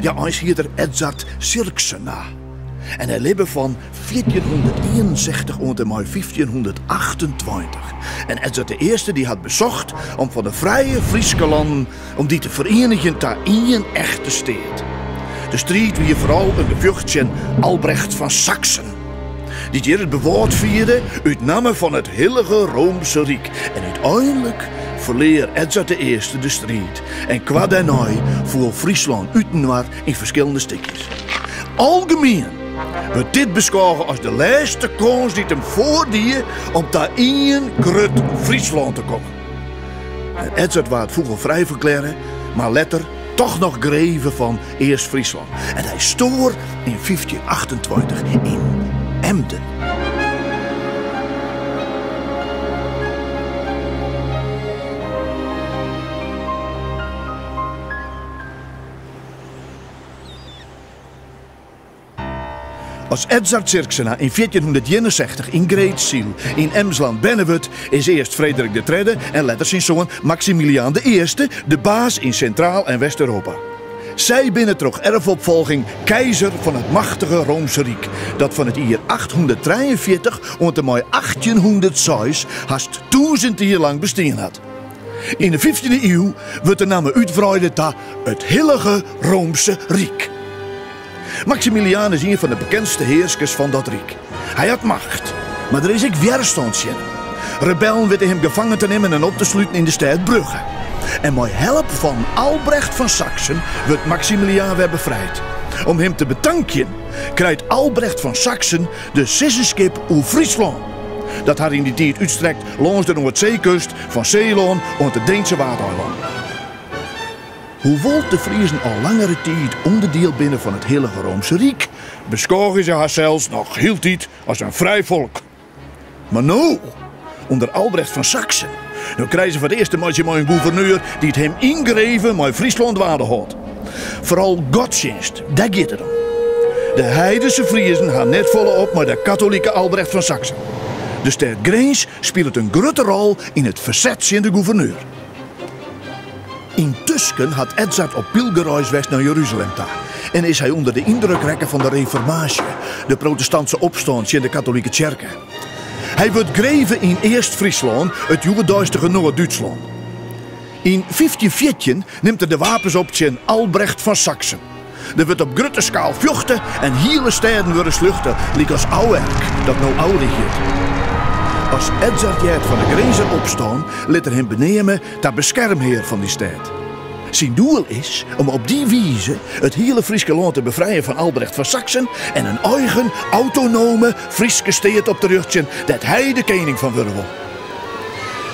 Ja, eins hiet er Edzard Sirksena. En hy libbe fan 1461 oant en mei 1528. En Edzard de Earste dy hat besocht om fan de frije Fryske lannen om dy te ferienigjen ta ien echte steat. De striid wie foaral in gefjocht tsjin Albrecht fan Saksen, dy't hjir it bewâld fierde út namme fan it Hillige Roomse Ryk. En úteinlik ferlear Edzard de Earste de striid en koart dêrnei foel Fryslân útinoar yn ferskillende stikjes. Algemien wurdt dit beskôge as de lêste kâns dy't him foardie om ta ien grut Fryslân te kommen. En Edzard waard fûgelfrij ferklearre, mar letter toch noch greve fan East-Fryslân. En hy stoar yn 1528 yn Emden. As Edzard Sirksena yn 1461 yn Greetsyl yn Emsland berne wurdt, is earst Frederik de Tredde en letter syn soan Maksimiliaan de Earste de baas yn Sintraal en West-Europa. Sy binne troch erfopfolging keizer fan it machtige Roomse Ryk, dat fan it jier 843 oant en mei 1806 hast tûzend jier lang bestien hat. Yn de fyftjinde iuw wurdt de namme útwreide ta it Hillige Roomse Ryk. Maksimiliaan is ien fan de bekendste hearskers fan dat ryk. Hy hat macht, mar der is ek wjerstân tsjin him. Rebellen witte him gefangen te nimmen en op te sluten yn de stêd Brugge. En mei help fan Albrecht fan Saksen wurdt Maksimiliaan wer befrijd. Om him te betankjen krijt Albrecht fan Saksen de sizzenskip oer Fryslân, dat har yn dy tiid útstrekt lâns de Noardseekust fan Seelân oant de Deense Waadeilannen. Hoewol't de Friezen al langere tiid ûnderdiel binne fan it Hillige Roomse Ryk, beskôgje se harsels noch hieltyd as in frij folk. Mar no, ûnder Albrecht fan Saksen, no krije se foar it earst te meitsjen mei in gûverneur dy't him yngreven mei Fryslân dwaande hâldt. Foaral godstsjinst, dêr giet it om. De heidense Friezen ha net folle op mei de katolike Albrecht fan Saksen. De stêd Grins spilet in grutte rol yn it ferset tsjin de gûverneur. Yntusken hat Edzard op pylgerreis west nei Jeruzalem ta en is hy ûnder de yndruk rekke fan de Reformaasje, de protestantse opstân tsjin de katolike tsjerke. Hy wurdt greve yn East-Fryslân, it hjoeddeistige Noard-Dútslân. Yn 1514 nimt er de wapens op tsjin Albrecht fan Saksen. Der wurdt op grutte skaal fjochte en hiele stêden wurde sljochte, lykas Auwerk, dat no Aurich hjit. As Edzard heart fan de Grinzer opstân, lit er him beneame ta beskermhear fan dy stêd. Syn doel is om op dy wize it hiele Fryske lân te befrijen fan Albrecht fan Saksen en in eigen, autonome Fryske steat op te rjochtsjen dêr't hy de kening fan wurde wol.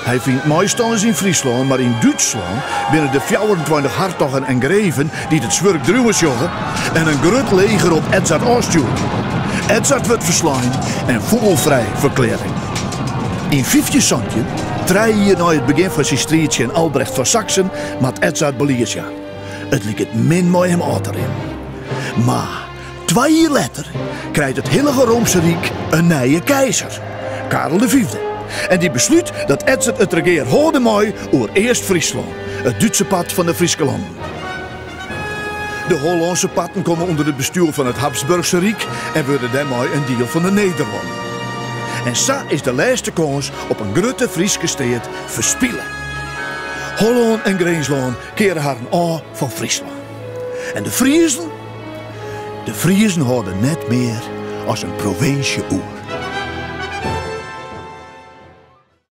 Hy fynt meistanners yn Fryslân, mar yn Dútslân binne de 24 hartoggen en greven dy't it swurk driuwen sjogge en in grut leger op Edzard ôfstjoerd. Edzard wurdt ferslein en fûgelfrij ferklearre. Yn 1517, trije jier nei it begjin fan syn striid tsjin Albrecht fan Saksen, moat Edzard belies jaan. It liket min mei him ôf te rinnen. Mar twa jier letter krijt it Hillige Roomse Ryk in nije keizer, Karel de Fyfde, en dy beslút dat Edzard it regear hâlde mei oer East-Fryslân, it Dútse part fan de Fryske lannen. De Hollânske parten komme ûnder it bestjoer fan it Habsburchse Ryk en wurde dêrmei in diel fan de Nederlannen. En sa is de lêste kâns op in grutte Fryske steat ferspile. Hollân en Grinslân keare harren ôf fan Fryslân. En de Friezen? De Friezen hâlde net mear as in provinsje oer.